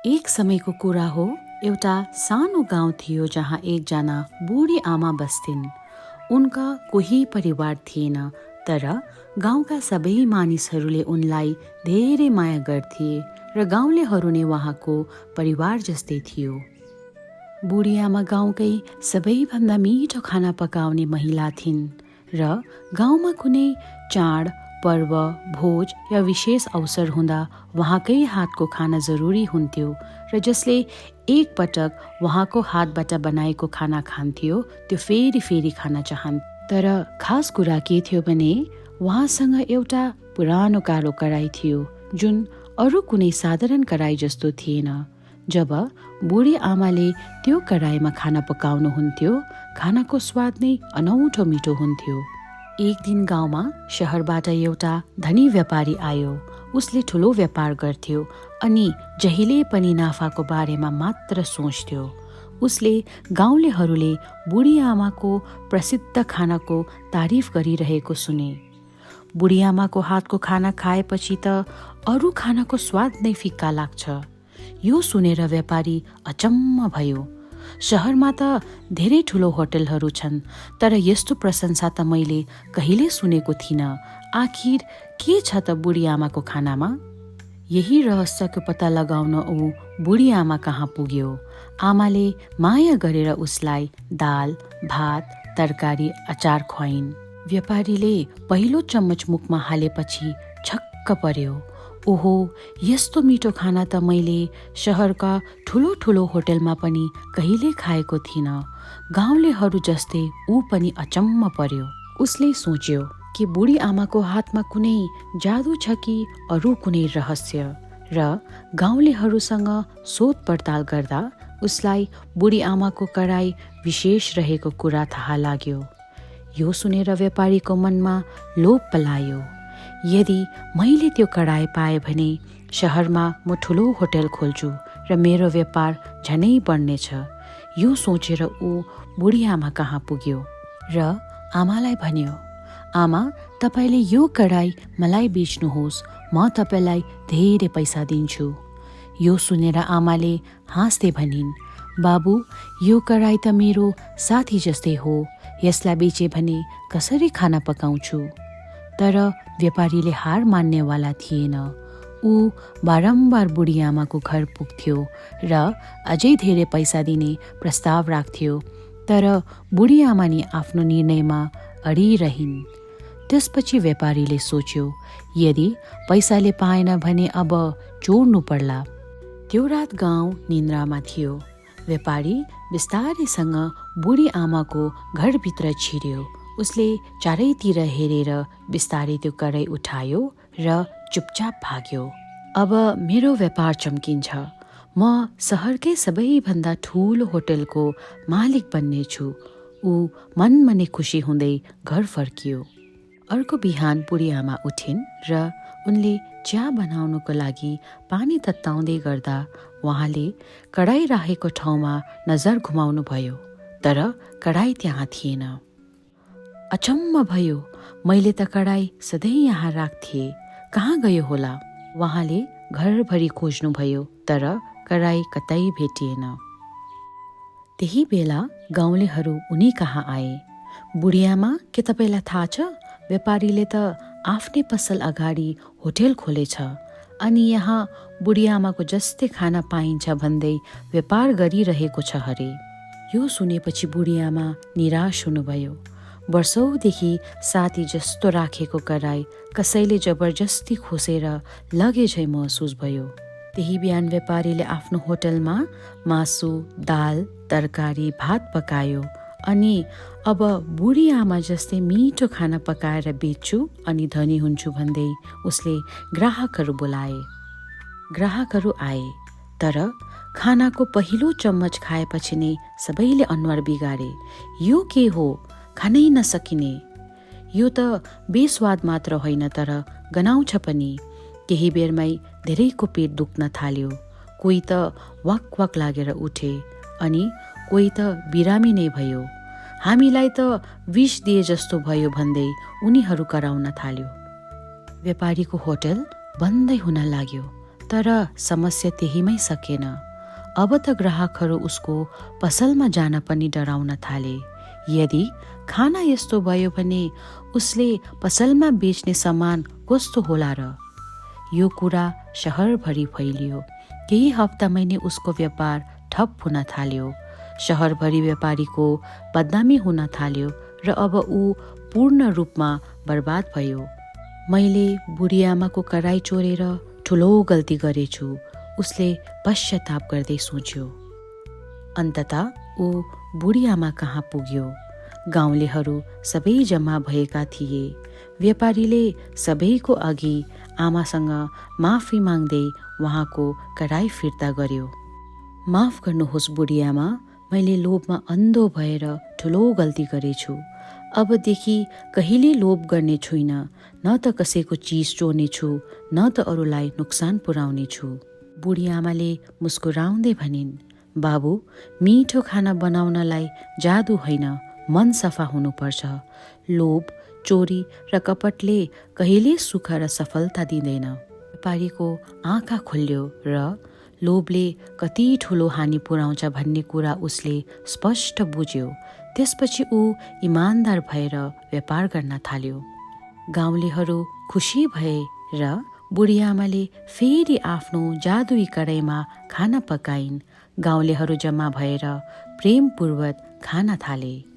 एक समयको कुरा हो, एउटा सानो गाउँ थियो जहाँ एकजना बुढी आमा बस्थिन्। उनका कोही परिवार थिएन, तर गाउँका सबै मानिसहरूले उनलाई धेरै माया गर्थे र गाउँलेहरू नै उहाँको परिवार जस्तै थियो। बुढी आमा गाउँकै सबैभन्दा मिठो खाना पकाउने महिला थिइन् र गाउँमा कुनै चाड, पर्व, भोज या विशेष अवसर हुँदा उहाँकै हातको खाना जरुरी हुन्थ्यो र जसले एक पटक उहाँको हातबाट बनाएको खाना खान्थ्यो त्यो फेरि फेरि खान चाहन्थ्यो। तर खास कुरा के थियो भने उहाँसँग एउटा पुरानो कालो कराई थियो जुन अरू कुनै साधारण कराई जस्तो थिएन। जब बुढी आमाले त्यो कराईमा खाना पकाउनुहुन्थ्यो, खानाको स्वाद नै अनौठो मिठो हुन्थ्यो। एक दिन गाउँमा शहरबाट एउटा धनी व्यापारी आयो। उसले ठुलो व्यापार गर्थ्यो अनि जहिले पनि नाफाको बारेमा मात्र सोच्थ्यो। उसले गाउँलेहरूले बुढी आमाको प्रसिद्ध खानाको तारिफ गरिरहेको सुने। बुढी आमाको हातको खाना खाएपछि त अरू खानाको स्वाद नै फिक्का लाग्छ। यो सुनेर व्यापारी अचम्म भयो। शहरमा त धेरै ठुलो होटलहरू छन्, तर यस्तो प्रशंसा त मैले कहिले सुनेको थिइनँ। आखिर के छ त बुढी आमाको खानामा? यही रहस्यको पत्ता लगाउन ऊ बुढी आमा कहाँ पुग्यो। आमाले माया गरेर उसलाई दाल, भात, तरकारी, अचार खुवाइन्। व्यापारीले पहिलो चम्मच मुखमा हालेपछि छक्क पर्यो। ओहो, यस्तो मिठो खाना त मैले शहरका ठुलो ठुलो होटलमा पनि कहिले खाएको थिइनँ। गाउँलेहरू जस्तै ऊ पनि अचम्म पर्यो। उसले सोच्यो कि बुढी आमाको हातमा कुनै जादु छ कि अरू कुनै रहस्य, र गाउँलेहरूसँग सोध पडताल गर्दा उसलाई बुढी आमाको कराई विशेष रहेको कुरा थाहा लाग्यो। यो सुनेर व्यापारीको मनमा लोभ पलायो। यदि मैले त्यो कराई पाएँ भने शहरमा म ठुलो होटल खोल्छु र मेरो व्यापार झनै बढ्नेछ। यो सोचेर ऊ बुढी आमा कहाँ पुग्यो र आमालाई भन्यो, आमा, तपाईँले यो कराई मलाई बेच्नुहोस्, म तपाईँलाई धेरै पैसा दिन्छु। यो सुनेर आमाले हाँस्दै भनिन्, बाबु, यो कराई त मेरो साथी जस्तै हो, यसलाई बेचे भने कसरी खाना पकाउँछु? तर व्यापारीले हार मान्नेवाला थिएन। ऊ बारम्बार बुढी आमाको घर पुग्थ्यो र अझै धेरै पैसा दिने प्रस्ताव राख्थ्यो, तर बुढी आमा नि आफ्नो निर्णयमा अडिरहिन्। त्यसपछि व्यापारीले सोच्यो, यदि पैसाले पाएन भने अब चोर्नु पर्ला। त्यो रात गाउँ निन्द्रामा थियो। व्यापारी बिस्तारैसँग बुढी आमाको घरभित्र छिर्यो। उसले चारैतिर हेरेर बिस्तारै त्यो कराई उठायो र चुपचाप भाग्यो। अब मेरो व्यापार चम्किन्छ। म सहरकै सबैभन्दा ठुलो होटलको मालिक बन्नेछु। ऊ मनमनै खुसी हुँदै घर फर्कियो। अर्को बिहान बुढी आमा उठिन् र उनले चिया बनाउनको लागि पानी तताउँदै गर्दा उहाँले कडाई राखेको ठाउँमा नजर घुमाउनु भयो, तर कडाई त्यहाँ थिएन। अचम्म भयो, मैले त कडाई सधैँ यहाँ राख्थेँ, कहाँ गयो होला? उहाँले घरभरि खोज्नुभयो, तर कडाई कतै भेटिएन। त्यही बेला गाउँलेहरू उनी कहाँ आए। बुढी आमा, के तपाईँलाई थाहा छ? व्यापारीले त आफ्नै पसल अगाडि होटल खोलेछ अनि यहाँ बुढी आमाको जस्तै खाना पाइन्छ भन्दै व्यापार गरिरहेको छ हरे। यो सुनेपछि बुढी आमा निराश हुनुभयो। वर्षौंदेखि साथी जस्तो राखेको कराई कसैले जबरजस्ती खोसेर लगे झै महसुस भयो। त्यही बिहान व्यापारीले आफ्नो होटलमा मासु, दाल, तरकारी, भात पकायो अनि अब बुढी आमा जस्तै मिठो खाना पकाएर बेच्छु अनि धनी हुन्छु भन्दै उसले ग्राहकहरू बोलाए। ग्राहकहरू आए, तर खानाको पहिलो चम्मच खाएपछि नै सबैले अनुहार बिगारे। यो के हो? खानै नसकिने। यो त बेस्वाद मात्र होइन, तर गनाउँछ पनि। केही बेरमै धेरैको पेट दुख्न थाल्यो। कोही त वाक वाक लागेर उठे अनि कोही त बिरामी नै भयो। हामीलाई त विष दिए जस्तो भयो भन्दै उनीहरू कराउन थाल्यो। व्यापारीको होटल बन्दै हुन लाग्यो, तर समस्या त्यहीमै सकेन। अब त ग्राहकहरू उसको पसलमा जान पनि डराउन थाले। यदि खाना यस्तो भयो भने उसले पसलमा बेच्ने सामान कस्तो होला र? यो कुरा शहरभरि फैलियो। केही हप्तामै नै उसको व्यापार ठप हुन थाल्यो। शहरभरि व्यापारीको बदनामी हुन थाल्यो र अब ऊ पूर्ण रूपमा बर्बाद भयो। मैले बुढी आमाको कराई चोरेर ठुलो गल्ती गरेछु, उसले पश्चाताप गर्दै सोच्यो। अन्ततः ऊ बुढी आमा कहाँ पुग्यो। गाउँलेहरू सबै जम्मा भएका थिए। व्यापारीले सबैको अघि आमासँग माफी माग्दै उहाँको कराई फिर्ता गर्यो। माफ गर्नुहोस् बुढी आमा, मैले लोभमा अन्धो भएर ठुलो गल्ती गरेछु। अबदेखि कहिले लोभ गर्ने छुइनँ, न त कसैको चिज चोर्नेछु, न त अरूलाई नोक्सान पुर्याउनेछु। बुढी आमाले मुस्कुराउँदै भनिन्, बाबु, मिठो खाना बनाउनलाई जादु होइन, मन सफा हुनुपर्छ। लोभ, चोरी र कपटले कहिले सुख र सफलता दिँदैन। व्यापारीको आँखा खुल्यो र लोभले कति ठुलो हानि पुर्याउँछ भन्ने कुरा उसले स्पष्ट बुझ्यो। त्यसपछि ऊ इमान्दार भएर व्यापार गर्न थाल्यो। गाउँलेहरू खुसी भए र बुढी आमाले फेरि आफ्नो जादुई कराईमा खाना पकाइन्। गाउँलेहरू जम्मा भएर प्रेमपूर्वक खान थाले।